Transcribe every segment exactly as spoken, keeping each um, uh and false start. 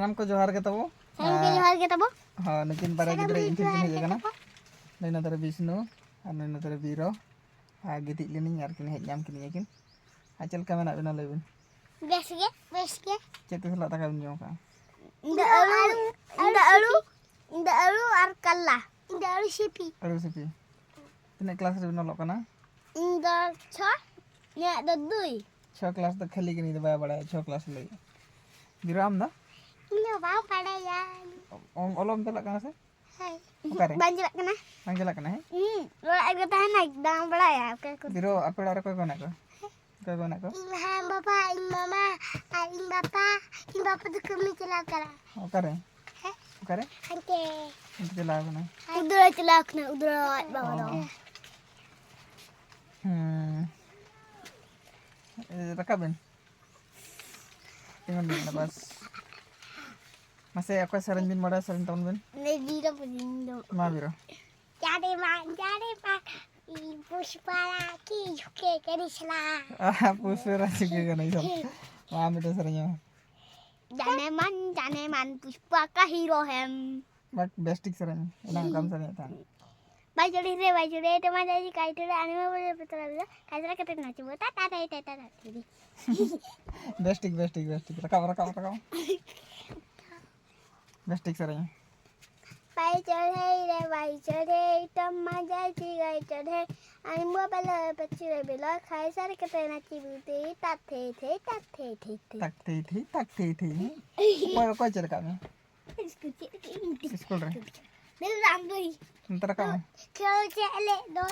ᱥᱟᱱᱟᱢ ᱠᱚ ᱡᱚᱦᱟᱨ ᱜᱮ ᱛᱟᱵᱚ᱾ ᱥᱟᱱᱟᱢ ᱠᱚ ᱡᱚᱦᱟᱨ ᱜᱮ ᱛᱟᱵᱚ᱾ ᱦᱚᱸ, ᱱᱩᱠᱤᱱ ᱵᱟᱨᱭᱟ ᱥᱟᱱᱟᱢ ᱜᱤᱫᱽᱨᱟᱹ ᱠᱚ ᱤᱧ ᱴᱷᱮᱱ ᱠᱤᱱ ᱡᱚᱦᱟᱨ ᱦᱮᱡ ᱜᱮ ᱟᱠᱟᱱᱟ᱾ ᱛᱟᱵᱚ᱾ ᱱᱩᱭ ᱱᱚᱛᱮ ᱨᱮ ᱵᱤᱥᱱᱩ ᱟᱨ ᱱᱩᱭ ᱱᱚᱛᱮ ᱨᱮ ᱵᱤᱨᱚ᱾ ᱟᱨ ᱜᱤᱛᱤᱡ ᱞᱮᱱᱤᱧ ᱟᱨ ᱠᱤᱱ ᱦᱮᱡ ᱧᱟᱢ ᱠᱤᱫᱤᱧᱟ ᱠᱤᱱ᱾ ᱟᱨ ᱪᱮᱫ ᱞᱮᱠᱟ ᱢᱮᱱᱟᱜ ᱵᱤᱱᱟ ᱞᱟᱹᱭ ᱵᱤᱱ? ᱵᱮᱥ ᱜᱮ, ᱵᱮᱥ ᱜᱮ᱾ ᱪᱮᱫ ᱯᱮ ᱥᱟᱞᱟᱜ ᱫᱟᱠᱟ ᱵᱤᱱ ᱡᱚᱢ ᱟᱠᱟᱫᱼᱟ? ᱤᱧ ᱫᱚ ᱟᱹᱞᱩ, ᱤᱧ ᱫᱚ ᱟᱹᱞᱩ, ᱤᱧ ᱫᱚ ᱟᱹᱞᱩ ᱟᱨ ᱠᱟᱞᱞᱟ᱾ ᱤᱧ ᱫᱚ ᱟᱹᱞᱩ ᱥᱤᱯᱤ᱾ ᱟᱹᱞᱩ ᱥᱤᱯᱤ᱾ ᱛᱤᱱᱟᱹᱜ ᱠᱞᱟᱥ ᱨᱮᱵᱤᱱ ᱚᱞᱚᱜ ᱠᱟᱱᱟ? ᱤᱧ ᱫᱚ ᱪᱷᱚ, ᱤᱧᱟᱹᱜ ᱫᱚ ᱫᱩᱭ᱾ ᱪᱷᱚ ᱠᱞᱟᱥ ᱫᱚ ᱠᱷᱟᱹᱞᱤ ᱜᱮ ᱱᱩᱭ ᱫᱚ ᱵᱟᱭ ᱵᱟᱲᱟᱭᱟ, ᱪᱷᱚ ᱠᱞᱟᱥ ᱞᱟᱹᱜᱤᱫ᱾ ᱵᱤᱨᱚ, ᱟᱢ ᱫᱚ? ᱤᱧ ᱫᱚ ᱵᱟᱝ ᱵᱟᱲᱟᱭᱟ᱾ ᱚᱞ-, ᱚᱞᱚᱜ ᱮᱢ ᱪᱟᱞᱟᱜ ᱠᱟᱱᱟ ᱥᱮ? ᱦᱳᱭ᱾ ᱚᱠᱟᱨᱮ? ᱵᱟᱝ ᱪᱟᱞᱟᱜ ᱠᱟᱱᱟ᱾ ᱵᱟᱝ ᱪᱟᱞᱟᱜ ᱠᱟᱱᱟ, ᱦᱮᱸ? ᱦᱩᱸ, ᱚᱲᱟᱜ ᱨᱮᱜᱮ ᱛᱟᱦᱮᱱᱟᱭ, ᱫᱟᱬᱟ ᱵᱟᱲᱟᱭᱟ ᱚᱠᱟ ᱠᱚᱨᱮ᱾ ᱵᱤᱨᱚ, ᱟᱯᱮ ᱚᱲᱟᱜ ᱨᱮ ᱚᱠᱚᱭ ᱠᱚ ᱢᱮᱱᱟᱜ ᱠᱚᱣᱟ? ᱚᱠᱚᱭ ᱠᱚ ᱢᱮᱱᱟᱜ ᱠᱚᱣᱟ? ᱤᱧ ᱦᱟᱲᱟᱢ ᱵᱟᱵᱟ, ᱤᱧ ᱢᱟᱢᱟ, ᱟᱨ ᱤᱧ ᱵᱟᱯᱟ᱾ ᱤᱧ ᱵᱟᱯᱟ ᱫᱚ ᱠᱟᱹᱢᱤ ᱪᱟᱞᱟᱣ ᱠᱟᱱᱟ᱾ ᱚᱠᱟᱨᱮ? ᱦᱮᱸ? ᱚᱠᱟᱨᱮ? ᱦᱟᱱᱛᱮ᱾ ᱦᱟᱱᱛᱮ ᱪᱟᱞᱟᱣ ᱠᱟᱱᱟ᱾ ᱩᱫᱟᱹᱨ ᱪᱟᱞᱟᱣ ᱠᱟᱱᱟ, ᱩᱫᱟᱹᱨ ᱟᱡ ᱵᱟᱵᱟ ᱫᱚ᱾ ᱚ᱾ ᱦᱩᱸ᱾ ᱮ, ᱨᱟᱠᱟᱵ ᱵᱮᱱ᱾ ᱛᱤᱸᱜᱩᱱ ᱵᱮᱱ, ᱵᱟᱥ᱾ ᱢᱟᱥᱮ, ᱚᱠᱟ ᱥᱮᱨᱮᱧ ᱵᱤᱱ ᱵᱟᱲᱟᱭᱟ, ᱥᱮᱨᱮᱧ ᱛᱟᱵᱚᱱ ᱵᱮᱱ᱾ ᱱᱮ ᱵᱤᱨᱚ ᱯᱩᱡᱤᱧ ᱫᱚ᱾ ᱢᱟ ᱵᱤᱨᱚ᱾ ᱪᱟᱨᱮ ᱢᱟ, ᱪᱟᱨᱮ ᱢᱟ, ᱯᱩᱥᱯᱟ ᱨᱟᱠᱷᱤ ᱡᱷᱩᱠᱮ ᱠᱟᱹᱨᱤᱥᱞᱟ᱾ ᱟᱦᱟ, ᱯᱩᱥᱯᱟ ᱨᱟᱠᱷᱤ ᱡᱷᱩᱠᱮ ᱠᱟᱹᱨᱤᱥᱞᱟ᱾ ᱢᱟ, ᱢᱤᱫᱴᱮᱱ ᱥᱮᱨᱮᱧ ᱢᱮ᱾ ᱡᱟᱱᱮ ᱢᱟᱱ, ᱡᱟᱱᱮ ᱢᱟᱱ, ᱯᱩᱥᱯᱟ ᱠᱟ ᱦᱤᱨᱳ ᱦᱮᱢ᱾ ᱵᱟᱠ, ᱵᱮᱥ ᱴᱷᱤᱠ ᱥᱮᱨᱮᱧ ᱢᱮ᱾ ᱮᱱᱟᱝ ᱚᱠᱟᱢ ᱥᱮᱨᱮᱧᱮᱫ ᱛᱟᱦᱮᱸᱫ? ᱵᱟᱭ ᱪᱚᱲᱮ ᱨᱮ, ᱵᱟᱭ ᱪᱚᱲᱮ ᱨᱮ, ᱢᱟ ᱡᱟᱭ ᱠᱟᱭ ᱴᱚᱲᱮ, ᱟᱱᱤ ᱢᱟ ᱵᱚᱞᱮ ᱯᱮᱛᱨᱟ ᱵᱤᱫᱟ, ᱠᱟᱭ ᱴᱚᱲᱮ ᱠᱟᱛᱮ ᱱᱟᱪᱩ ᱵᱚ, ᱛᱟ, ᱛᱟ, ᱛᱟ, ᱛᱟ, ᱛᱟ, ᱛᱟ, ᱛᱟ᱾ ᱵᱮᱥ ᱴᱷᱤᱠ, ᱵᱮᱥ ᱴᱷᱤᱠ, ᱵᱮᱥ ᱴᱷᱤᱠ᱾ ᱨᱟᱠᱟᱵ, ᱨᱟᱠᱟᱵ, ᱨᱟᱠᱟᱵ᱾ ᱵᱮᱥ ᱴᱷᱤᱠ ᱥᱮᱨᱮᱧ ᱢᱮ᱾ ᱵᱟᱭ ᱪᱚᱲᱮ ᱨᱮ, ᱵᱟᱭ ᱪᱚᱲᱮ, ᱛᱚᱢ ᱢᱟ ᱡᱟᱭ ᱠᱟᱭ ᱴᱚᱲᱮ, ᱟᱱᱤ ᱢᱟ ᱵᱚᱞᱮ ᱯᱮᱛᱨᱟ ᱵᱤᱫᱟ, ᱠᱟᱭ ᱥᱟᱨ ᱠᱟᱛᱮ ᱱᱟᱪᱩ ᱵᱚ, ᱛᱮ, ᱛᱟ, ᱛᱮ, ᱛᱮ, ᱛᱟ, ᱛᱮ, ᱛᱮ, ᱛᱮ᱾ ᱛᱟᱠ ᱛᱮ ᱛᱷᱮ, ᱛᱟᱠ ᱛᱮ ᱛᱷᱮ᱾ ᱚᱠᱚᱭ, ᱚᱠᱚᱭ ᱪᱮᱫ ᱞᱮᱠᱟ ᱢᱮ? ᱤᱥᱠᱩᱞ ᱪᱮᱫ ᱞᱮᱠᱟ ᱤᱧ ᱤᱥᱠᱩᱞ ᱨᱮ᱾ ᱫᱟᱹᱲ ᱟᱢ ᱫᱚ᱾ ᱱᱚᱛᱮ ᱨᱟᱠᱟᱵ ᱢᱮ᱾ ᱠᱷᱮᱞ ᱪᱮᱫ ᱞᱮ ᱫᱚ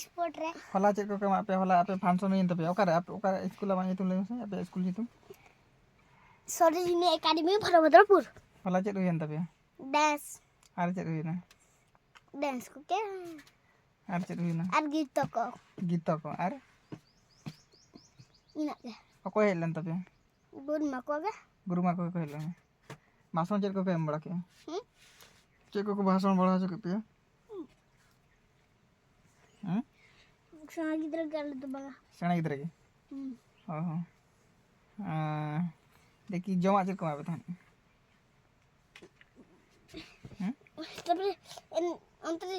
ᱥᱯᱳᱨᱴ ᱨᱮ᱾ ᱦᱚᱞᱟ ᱪᱮᱫ ᱠᱚ ᱮᱢᱟᱜ ᱯᱮᱭᱟ? ᱦᱚᱞᱟ ᱟᱯᱮ function ᱦᱩᱭᱮᱱ ᱛᱟᱯᱮᱭᱟ᱾ ᱚᱠᱟᱨᱮ? ᱟᱯᱮ ᱚᱠᱟ ᱤᱥᱠᱩᱞ ᱟᱢᱟᱜ ᱧᱩᱛᱩᱢ ᱞᱟᱹᱭ ᱢᱮᱥᱮ, ᱟᱯᱮ ᱤᱥᱠᱩᱞ ᱧᱩᱛᱩᱢ? ᱥᱚᱨᱳᱡᱤᱱᱤ ᱮᱠᱟᱰᱮᱢᱤ ᱵᱷᱚᱨᱚᱵᱚᱫᱨᱚᱯᱩᱨ᱾ ᱦᱚᱞᱟ ᱪᱮᱫ ᱦᱩᱭᱮᱱ ᱛᱟᱯᱮᱭᱟ? ᱰᱮᱱᱥ᱾ ᱟᱨ ᱪᱮᱫ ᱦᱩᱭᱮᱱᱟ? ᱰᱮᱱᱥ ᱠᱚᱜᱮ᱾ ᱟᱨ ᱪᱮᱫ ᱦᱩᱭᱮᱱᱟ? ᱟᱨ ᱜᱤᱛᱚ ᱠᱚ᱾ ᱜᱤᱛᱚ ᱠᱚ᱾ ᱟᱨ? ᱤᱱᱟᱹᱜ ᱜᱮ᱾ ᱚᱠᱚᱭ ᱦᱮᱡ ᱞᱮᱱ ᱛᱟᱯᱮᱭᱟ? ᱜᱩᱨᱩᱢᱟ ᱠᱚᱜᱮ᱾ ᱜᱩᱨᱩᱢᱟ ᱠᱚᱜᱮ ᱠᱚ ᱦᱮᱡ ᱞᱮᱱᱟ᱾ ᱵᱷᱟᱥᱚᱱ ᱪᱮᱫ ᱠᱚᱠᱚ ᱮᱢ ᱵᱟᱲᱟ ᱠᱮᱜᱼᱟ? ᱦᱩᱸ? ᱪᱮᱫ ᱠᱚᱠᱚ ᱵᱷᱟᱥᱚᱱ ᱵᱟᱲᱟ ᱦᱚᱪᱚ ᱠᱮᱫ ᱯᱮᱭᱟ? ᱦᱩᱸ? ᱥᱮᱬᱟ ᱜᱤᱫᱽᱨᱟᱹ ᱜᱮ, ᱟᱞᱮ ᱫᱚ ᱵᱟᱝᱟ᱾ ᱥᱮᱬᱟ ᱜᱤᱫᱽᱨᱟᱹ ᱜᱮ? ᱦᱩᱸ᱾ ᱚ ᱦᱚᱸ᱾ ᱟᱸ, ᱫᱮᱠᱷᱤ, ᱡᱚᱢᱟᱜ ᱪᱮᱫ ᱠᱚ ᱮᱢᱟ ᱯᱮ ᱛᱟᱦᱮᱸᱫ? ᱛᱟᱨᱯᱚᱨᱮ ᱮᱱ-, ᱚᱱᱛᱮ ᱨᱮ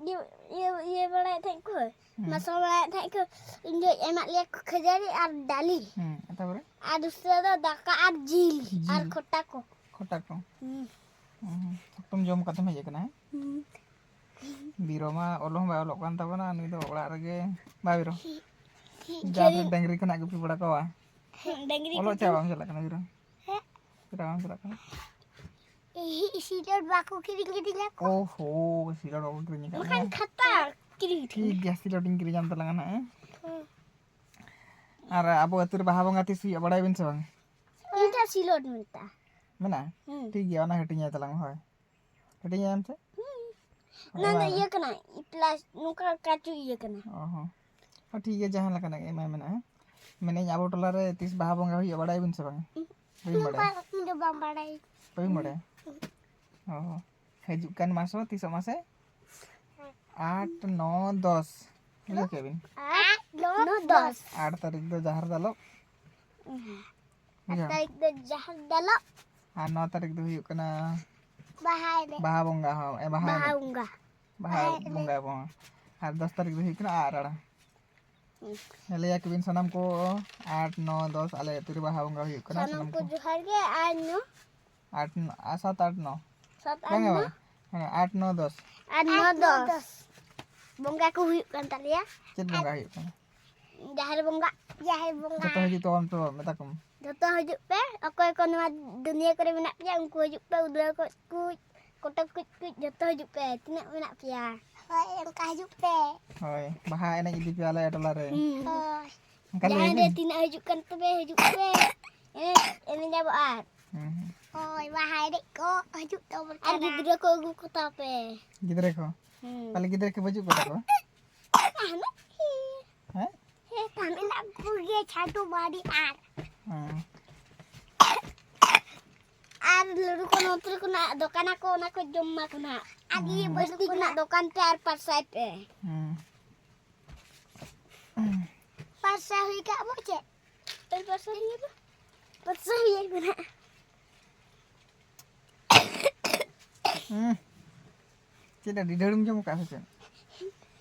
ᱤᱭᱟᱹ, ᱤᱭᱟᱹ, ᱤᱭᱟᱹ ᱵᱟᱲᱟᱭᱮᱫ ᱛᱟᱦᱮᱸᱫ ᱠᱚ, ᱦᱩᱸ᱾ ᱢᱟᱥᱟᱝ ᱵᱟᱲᱟᱭᱮᱫ ᱛᱟᱦᱮᱸᱫ ᱠᱚ, ᱩᱱ ᱡᱚᱦᱚᱜ ᱮᱢᱟᱫ ᱞᱮᱭᱟ ᱠᱚ ᱠᱷᱟᱹᱡᱟᱹᱲᱤ ᱟᱨ ᱰᱟᱹᱞᱤ᱾ ᱦᱩᱸ, ᱛᱟᱯᱚᱨᱮ? ᱟᱨ ᱫᱩᱥᱨᱟᱹ ᱫᱚ ᱫᱟᱠᱟ ᱟᱨ ᱡᱤᱞ ᱟᱨ ᱡᱤᱞ᱾ ᱠᱷᱚᱴᱟ ᱠᱚ᱾ ᱠᱷᱚᱴᱟ ᱠᱚ? ᱦᱩᱸ᱾ ᱦᱩᱸ, ᱦᱩᱸ᱾ ᱮᱠᱫᱚᱢ ᱡᱚᱢ ᱠᱟᱛᱮᱢ ᱦᱮᱡ ᱟᱠᱟᱱᱟ, ᱦᱮᱸ? ᱦᱩᱸ᱾ ᱵᱤᱨᱚ ᱢᱟ ᱚᱞᱚᱜ ᱦᱚᱸ ᱵᱟᱭ ᱚᱞᱚᱜ ᱠᱟᱱ ᱛᱟᱵᱚᱱᱟ, ᱱᱩᱭ ᱫᱚ ᱚᱲᱟᱜ ᱨᱮᱜᱮ᱾ ᱵᱟ ᱵᱤᱨᱚ? ᱡᱟ ᱰᱟᱹᱝᱨᱤ ᱠᱷᱚᱱᱟᱜ ᱜᱩᱯᱤ ᱵᱟᱲᱟ ᱠᱚᱣᱟ᱾ ᱰᱟᱹᱝᱨᱤ ᱚᱞᱚᱜ ᱜᱩᱯᱤ᱾ ᱪᱮᱫ ᱵᱟᱢ ᱪᱟᱞᱟᱜ ᱠᱟᱱᱟ ᱵᱤᱨᱚ? ᱦᱮᱸ? ᱪᱮᱫᱟᱜ ᱵᱟᱢ ᱪᱟᱞᱟᱜ ᱠᱟᱱᱟ? ᱤᱦᱤ, ᱥᱤᱞᱚᱴ ᱵᱟᱠᱚ ᱠᱤᱨᱤᱧ ᱠᱤᱫᱤᱧᱟ ᱠᱚ᱾ ᱳᱦᱳ, ᱥᱤᱞᱚᱴ ᱵᱟᱠᱚ ᱠᱤᱨᱤᱧ ᱟᱠᱟᱫ ᱵᱟᱠᱷᱟᱱ ᱢᱮᱭᱟ? ᱠᱷᱟᱛᱟ ᱠᱤᱨᱤᱧ ᱴᱷᱤᱠ ᱠᱤᱫᱤᱧᱟ᱾ ᱜᱮᱭᱟ, ᱥᱤᱞᱚᱴ ᱤᱧ ᱠᱤᱨᱤᱧ ᱟᱢ ᱛᱟᱞᱟᱝᱟ ᱱᱟᱦᱟᱜ, ᱦᱮᱸ? ᱦᱮᱸ᱾ ᱟᱨ ᱟᱵᱚ ᱟᱹᱛᱩ ᱨᱮ ᱵᱟᱦᱟ ᱵᱚᱸᱜᱟ ᱛᱤᱥ ᱦᱩᱭᱩᱜᱼᱟ, ᱵᱟᱲᱟᱭᱟᱵᱤᱱ ᱥᱮ ᱵᱟᱝ? ᱤᱧ ᱴᱷᱮᱱ ᱥᱤᱞᱚᱴ ᱢᱮᱱᱟᱜᱼᱟ᱾ ᱢᱮᱱᱟᱜᱼᱟ? ᱦᱩᱸ᱾ ᱴᱷᱤᱠ ᱜᱮᱭᱟ, ᱚᱱᱟ ᱦᱟᱹᱴᱤᱧ ᱟᱭ ᱛᱟᱞᱟᱝ ᱢᱮ, ᱦᱳᱭ᱾ ᱦᱟᱹᱴᱤᱧ ᱟᱭ ᱢᱮ ᱥᱮ? ᱦᱩᱸ᱾ ᱚᱱᱟ ᱫᱚ ᱮᱢᱟᱭ ᱢᱮ᱾ ᱤᱭᱟᱹ ᱠᱟᱱᱟ, ᱯᱞᱟᱥ-, ᱱᱚᱝᱠᱟ ᱠᱟᱹᱪᱩ ᱤᱭᱟᱹ ᱠᱟᱱᱟ᱾ ᱚ ᱦᱚᱸ᱾ ᱦᱚᱸ, ᱴᱷᱤᱠ ᱜᱮᱭᱟ, ᱡᱟᱦᱟᱸ ᱞᱮᱠᱟᱱᱟᱜ ᱜᱮ ᱮᱢᱟᱭ ᱢᱮ ᱱᱟᱦᱟᱜ, ᱦᱮᱸ? ᱢᱮᱱᱮᱫ ᱟᱹᱧ, ᱟᱵᱚ ᱴᱚᱞᱟ ᱨᱮ ᱛᱤᱥ ᱵᱟᱦᱟ ᱵᱚᱸᱜᱟ ᱦᱩᱭᱩᱜᱼᱟ, ᱵᱟᱲᱟᱭᱟᱵᱤᱱ ᱥᱮ ᱵᱟᱝ? ᱦᱩᱸ᱾ ᱵᱟᱹᱧ ᱵᱟᱲᱟᱭᱟ᱾ ᱵᱟᱝ, ᱤᱧ ᱫᱚ ᱵᱟᱝ ᱵᱟᱲᱟᱭ᱾ ᱵᱟᱹᱵᱤᱱ ᱵᱟᱲᱟᱭᱟ? ᱚ ᱦᱚᱸ᱾ ᱦᱤᱡᱩᱜ ᱠᱟᱱ ᱢᱟᱥ ᱦᱚᱸ ᱛᱤᱥᱚᱜ ᱢᱟᱥᱮ? ᱟᱴ, ᱱᱚ, ᱫᱚᱥ᱾ ᱵᱩᱡᱷᱟᱹᱣ ᱠᱮᱜᱼᱟ ᱵᱤᱱ? ᱟᱴ, ᱱᱚ, ᱫᱚᱥ᱾ ᱟᱴ ᱛᱟᱹᱨᱤᱠᱷ ᱫᱚ ᱡᱟᱦᱮᱨ ᱫᱟᱞᱚᱵ᱾ ᱦᱩᱸ᱾ ᱟᱴ ᱵᱩᱡᱷᱟᱹᱣ? ᱛᱟᱹᱨᱤᱠᱷ ᱫᱚ ᱡᱟᱦᱮᱨ ᱫᱟᱞᱚᱵ᱾ ᱟᱨ ᱱᱚ ᱛᱟᱹᱨᱤᱠᱷ ᱫᱚ ᱦᱩᱭᱩᱜ ᱠᱟᱱᱟ ᱵᱟᱦᱟ ᱮᱱᱮᱡ᱾ ᱵᱟᱦᱟ ᱵᱚᱸᱜᱟ, ᱦᱚᱸ, ᱮ, ᱵᱟᱦᱟ ᱵᱟᱦᱟ ᱮᱱᱮᱡ᱾ ᱵᱚᱸᱜᱟ᱾ ᱵᱟᱦᱟ ᱵᱚᱸᱜᱟ ᱮᱱᱮᱡ᱾ ᱵᱚᱸᱜᱟ ᱟᱵᱚ᱾ ᱟᱨ ᱫᱚᱥ ᱛᱟᱹᱨᱤᱠᱷ ᱫᱚ ᱦᱩᱭᱩᱜ ᱠᱟᱱᱟ ᱟᱜ ᱨᱟᱲᱟ᱾ ᱦᱩᱸ᱾ ᱞᱟᱹᱭ ᱟᱠᱚ ᱵᱤᱱ ᱥᱟᱱᱟᱢ ᱠᱚ, ᱟᱴ, ᱱᱚ, ᱫᱚᱥ ᱟᱞᱮ ᱟᱹᱛᱩ ᱨᱮ ᱵᱟᱦᱟ ᱵᱚᱸᱜᱟ ᱦᱩᱭᱩᱜ ᱠᱟᱱᱟ᱾ ᱥᱟᱱᱟᱢ ᱥᱟᱱᱟᱢ ᱠᱚ ᱠᱚ᱾ ᱡᱚᱦᱟᱨ ᱜᱮ, ᱟᱨ ᱱᱚ ᱟᱴ, ᱱᱚ, ᱟᱨ ᱥᱟᱛ, ᱟᱴ, ᱱᱚ᱾ ᱥᱟᱛ, ᱟᱴ, ᱵᱟᱝᱟ, ᱱᱚ᱾ ᱵᱟᱝᱟ᱾ ᱦᱮᱸ, ᱟᱴ, ᱱᱚ, ᱫᱚᱥ᱾ ᱟᱨ ᱱᱚ, ᱟᱴ, ᱱᱚ, ᱫᱚᱥ᱾ ᱫᱚᱥ᱾ ᱵᱚᱸᱜᱟ ᱠᱚ ᱦᱩᱭᱩᱜ ᱠᱟᱱ ᱛᱟᱞᱮᱭᱟ᱾ ᱪᱮᱫ ᱵᱚᱸᱜᱟ ᱦᱩᱭᱩᱜ ᱠᱟᱱᱟ? ᱡᱟᱦᱮᱨ ᱵᱚᱸᱜᱟ᱾ ᱡᱟᱦᱮᱨ ᱵᱚᱸᱜᱟ᱾ ᱡᱚᱛᱚ ᱦᱤᱡᱩᱜ ᱛᱟᱵᱚᱱ ᱯᱮ, ᱢᱮᱛᱟ ᱠᱚᱢ᱾ ᱡᱚᱛᱚ ᱦᱤᱡᱩᱜ ᱯᱮ, ᱚᱠᱚᱭ ᱠᱚ ᱱᱚᱣᱟ ᱫᱩᱱᱤᱭᱟᱹ ᱠᱚᱨᱮ ᱢᱮᱱᱟᱜ ᱯᱮᱭᱟ, ᱩᱱᱠᱩ ᱦᱤᱡᱩᱜ ᱯᱮ, ᱩᱫᱽᱲᱟᱹ ᱠᱚ ᱠᱩᱡ, ᱠᱚᱴᱚᱠ ᱠᱩᱡ ᱠᱩᱡ, ᱡᱚᱛᱚ ᱦᱤᱡᱩᱜ ᱯᱮ, ᱛᱤᱱᱟᱹᱜ ᱢᱮᱱᱟᱜ ᱯᱮᱭᱟ᱾ ᱦᱳᱭ, ᱚᱱᱠᱟ ᱦᱤᱡᱩᱜ ᱯᱮ᱾ ᱦᱳᱭ, ᱵᱟᱦᱟ ᱮᱱᱮᱡ ᱤᱫᱤ ᱯᱮᱭᱟ ᱟᱞᱮ ᱴᱚᱞᱟ ᱨᱮ᱾ ᱦᱩᱸ᱾ ᱦᱳᱭ᱾ ᱚᱱᱠᱟ ᱞᱟᱹᱭ ᱡᱟᱦᱟᱸᱭ ᱨᱮ ᱵᱤᱱ᱾ ᱛᱤᱱᱟᱹᱜ ᱦᱤᱡᱩᱜ ᱠᱟᱱ ᱛᱟᱯᱮ, ᱦᱤᱡᱩᱜ ᱯᱮ᱾ ᱮᱱᱮᱡ, ᱮᱱᱮᱡ ᱟᱵᱚ ᱟᱨ᱾ ᱦᱩᱸ, ᱦᱩᱸ᱾ ᱦᱳᱭ, ᱵᱟᱦᱟ ᱮᱱᱮᱡ ᱠᱚ ᱦᱤᱡᱩᱜ ᱛᱟᱵᱚᱱ ᱟᱨ ᱠᱟᱱᱟ᱾ ᱜᱤᱫᱽᱨᱟᱹ ᱠᱚ ᱟᱹᱜᱩ ᱠᱚ ᱛᱟᱯᱮ᱾ ᱜᱤᱫᱽᱨᱟᱹ ᱠᱚ? ᱦᱩᱸ᱾ ᱯᱟᱞᱮ ᱜᱤᱫᱽᱨᱟᱹ ᱠᱚ ᱵᱟᱹᱪᱩᱜ ᱠᱚ ᱛᱟᱠᱚᱣᱟ? ᱛᱟᱦᱮᱱᱟ ᱠᱤ? ᱦᱮᱸ? ᱦᱮᱸ, ᱛᱟᱦᱮᱱᱟ ᱠᱚᱜᱮ ᱪᱷᱟᱴᱩ ᱵᱟᱲᱤ ᱟᱨ᱾ ᱦᱮᱸ᱾ ᱟᱨ ᱞᱟᱹᱰᱩ ᱠᱚ ᱱᱚᱛᱮ ᱠᱷᱚᱱᱟᱜ ᱫᱚᱠᱟᱱᱟ ᱠᱚ, ᱚᱱᱟ ᱠᱚ ᱡᱚᱢ ᱢᱟ ᱠᱚ ᱱᱟᱦᱟᱜ᱾ ᱟᱨ ᱤᱭᱟᱹ ᱦᱩᱸ᱾ ᱵᱟᱹᱥᱛᱤ ᱠᱷᱚᱱᱟᱜ ᱫᱚᱠᱟᱱ ᱯᱮ ᱟᱨ ᱯᱟᱨᱥᱟᱭ ᱯᱮ᱾ ᱦᱩᱸ᱾ ᱯᱟᱨᱥᱟ ᱦᱩᱭ ᱠᱟᱜ ᱵᱚ ᱪᱮᱫ? ᱯᱟᱨᱥᱟ ᱦᱩᱭ ᱠᱟᱱᱟ᱾ ᱯᱟᱨᱥᱟ ᱦᱩᱭ ᱠᱟᱱᱟ᱾ ᱦᱩᱸ᱾ ᱪᱮᱫ ᱰᱤᱰᱷᱟᱹᱲᱤᱢ ᱡᱚᱢ ᱟᱠᱟᱫ ᱥᱮ ᱪᱮᱫ?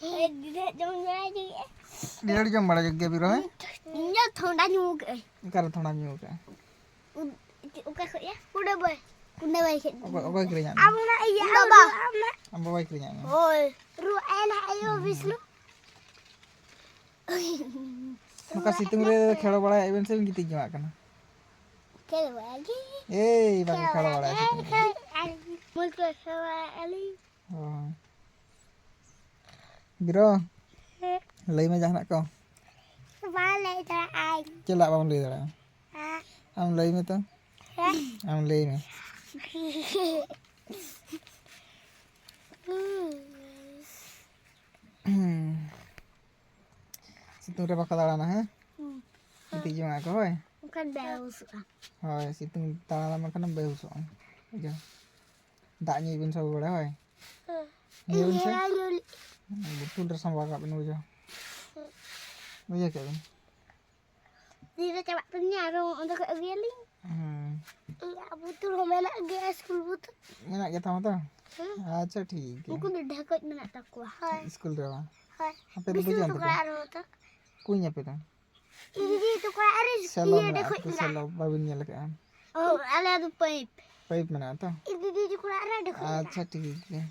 ᱦᱮᱸ, ᱰᱤᱰᱷᱟᱹᱲᱤ ᱡᱚᱢ ᱵᱟᱲᱟ ᱜᱮ᱾ ᱰᱤᱰᱷᱟᱹᱲᱤ ᱡᱚᱢ ᱵᱟᱲᱟ ᱜᱮ ᱵᱤᱨᱚ, ᱦᱮᱸ? ᱤᱧ ᱫᱚ ᱛᱷᱚᱱᱰᱟ ᱧᱩ ᱠᱟᱜ ᱟᱹᱧ᱾ ᱚᱠᱟᱨᱮ ᱛᱷᱚᱱᱰᱟᱢ ᱧᱩ ᱟᱠᱟᱫᱼᱟ? ᱚᱠᱟ ᱠᱷᱚᱡ ᱭᱟ? ᱠᱩᱰᱟᱹ ᱵᱟᱹᱭ᱾ ᱠᱩᱰᱟᱹ ᱵᱟᱹᱭ ᱠᱷᱚᱡ᱾ ᱚᱠᱚᱭ ᱚᱠᱚᱭ ᱠᱤᱨᱤᱧᱟᱫ ᱟᱢ ᱢᱮᱭᱟ? ᱚᱱᱟ ᱤᱭᱟᱹ ᱟᱢ ᱵᱟᱵᱟ᱾ ᱟᱢ ᱚᱱᱟ ᱟᱢ ᱵᱟᱵᱟᱭ ᱠᱤᱨᱤᱧᱟᱫ ᱢᱮᱭᱟ? ᱦᱳᱭ᱾ ᱨᱩ ᱟᱭ ᱱᱟ ᱟᱭᱳ ᱵᱤᱥᱱᱩ᱾ ᱱᱚᱝᱠᱟ ᱥᱤᱛᱩᱝ ᱨᱮ ᱠᱷᱮᱞ ᱵᱟᱲᱟᱭᱮᱫ ᱵᱮᱱ ᱥᱮ ᱵᱮᱱ ᱜᱤᱛᱤᱡ ᱡᱚᱝᱟᱜ ᱠᱟᱱᱟ? ᱠᱷᱮᱞ ᱵᱟᱲᱟ ᱜᱮ᱾ ᱮᱭ ᱵᱟᱝ ᱠᱷᱮᱞ ᱵᱟᱲᱟᱭᱟ ᱥᱤᱛᱩᱝ ᱨᱮ᱾ ᱢᱚᱡᱽ ᱠᱚ ᱠᱷᱮᱞ ᱵᱟᱲᱟᱭᱮᱫᱼᱟ ᱞᱤᱧ᱾ ᱚ᱾ ᱵᱤᱨᱚ, ᱞᱟᱹᱭ ᱢᱮ ᱡᱟᱦᱟᱱᱟᱜ ᱠᱚ᱾ ᱵᱟᱝ ᱞᱟᱹᱭ ᱫᱟᱲᱮᱭᱟᱜᱼᱟᱹᱧ᱾ ᱪᱮᱫᱟᱜ ᱵᱟᱢ ᱞᱟᱹᱭ ᱫᱟᱲᱮᱭᱟᱜᱼᱟ? ᱟᱢ ᱞᱟᱹᱭ ᱢᱮ ᱛᱚ᱾ ᱟᱢ ᱞᱟᱹᱭ ᱢᱮ᱾ ᱥᱤᱛᱩᱝ ᱨᱮ ᱵᱟᱠᱚ ᱫᱟᱬᱟᱱᱟ, ᱦᱮᱸ? ᱜᱤᱛᱤᱡ ᱡᱚᱝᱟᱜ ᱠᱚ, ᱦᱳᱭ? ᱚᱱᱠᱟᱱ ᱵᱮᱵᱚᱥᱚᱜᱼᱟ᱾ ᱦᱳᱭ, ᱥᱤᱛᱩᱝ ᱛᱟᱲᱟᱢ ᱞᱮᱠᱷᱟᱱᱮᱢ ᱵᱮᱦᱩᱥᱚᱜᱼᱟ᱾ ᱵᱩᱡᱷᱟᱹᱣ? ᱫᱟᱜ ᱧᱩᱭ ᱵᱤᱱ ᱥᱚᱵ ᱵᱮᱲᱟ, ᱦᱳᱭ? ᱧᱩᱭ ᱵᱤᱱ ᱥᱮ? ᱵᱳᱛᱚᱞ ᱨᱮ ᱥᱟᱢᱵᱟᱣ ᱠᱟᱜ ᱵᱤᱱ, ᱵᱩᱡᱷᱟᱹᱣ? ᱵᱩᱡᱷᱟᱹᱣ ᱠᱮᱫ ᱵᱤᱱ? ᱛᱤᱨᱮ ᱪᱟᱵᱟᱜ ᱛᱟᱹᱞᱤᱧᱟ, ᱟᱨᱚ ᱚᱸᱰᱮ ᱠᱷᱚᱡ ᱟᱹᱜᱩᱭᱟᱞᱤᱧ᱾ ᱦᱩᱸ᱾ ᱤᱧᱟᱹᱜ ᱵᱳᱛᱚᱞ ᱦᱚᱸ ᱢᱮᱱᱟᱜ ᱜᱮᱭᱟ, ᱥᱠᱩᱞ ᱵᱳᱛᱚᱞ᱾ ᱢᱮᱱᱟᱜ ᱜᱮ ᱛᱟᱢᱟ ᱛᱚ? ᱦᱮᱸ᱾ ᱟᱪᱪᱷᱟ, ᱴᱷᱤᱠ ᱜᱮᱭᱟ᱾ ᱩᱱᱠᱩ ᱫᱚ ᱰᱷᱮᱠᱚᱡ ᱢᱮᱱᱟᱜ ᱛᱟᱠᱚᱣᱟ᱾ ᱦᱳᱭ᱾ ᱥᱠᱩᱞ ᱨᱮ ᱵᱟᱝ? ᱦᱳᱭ᱾ ᱟᱯᱮ ᱫᱚ ᱵᱤᱥᱱᱩ ᱵᱟᱹᱪᱩᱜ ᱟᱱ ᱛᱟᱠᱚ ᱛᱟᱯᱮᱭᱟ? ᱚᱲᱟᱜ ᱨᱮᱦᱚᱸ ᱛᱚ᱾ ᱠᱩᱧ ᱟᱯᱮ ᱫᱚ? ᱤᱧ ᱫᱤᱫᱤ ᱛᱟᱠᱚ ᱚᱲᱟᱜ ᱨᱮ ᱥᱮᱞᱚ ᱤᱭᱟᱹ ᱢᱮᱱᱟᱜᱼᱟ, ᱰᱷᱮᱠᱚᱡ ᱛᱚ ᱢᱮᱱᱟᱜᱼᱟ᱾ ᱥᱮᱞᱚ ᱵᱟᱵᱤᱱ ᱧᱮᱞ ᱟᱠᱟᱫᱼᱟ? ᱚ, ᱟᱞᱮ ᱫᱚ ᱯᱟᱭᱤᱯ᱾ ᱯᱟᱭᱤᱯ ᱢᱮᱱᱟᱜᱼᱟ ᱛᱚ? ᱤᱧ ᱫᱤᱫᱤ ᱛᱟᱠᱚ ᱚᱲᱟᱜ ᱨᱮ ᱰᱷᱮᱠᱚᱡ ᱢᱮᱱᱟᱜᱼᱟ᱾ ᱟᱪᱪᱷᱟ, ᱴᱷᱤᱠ ᱜᱮᱭᱟ᱾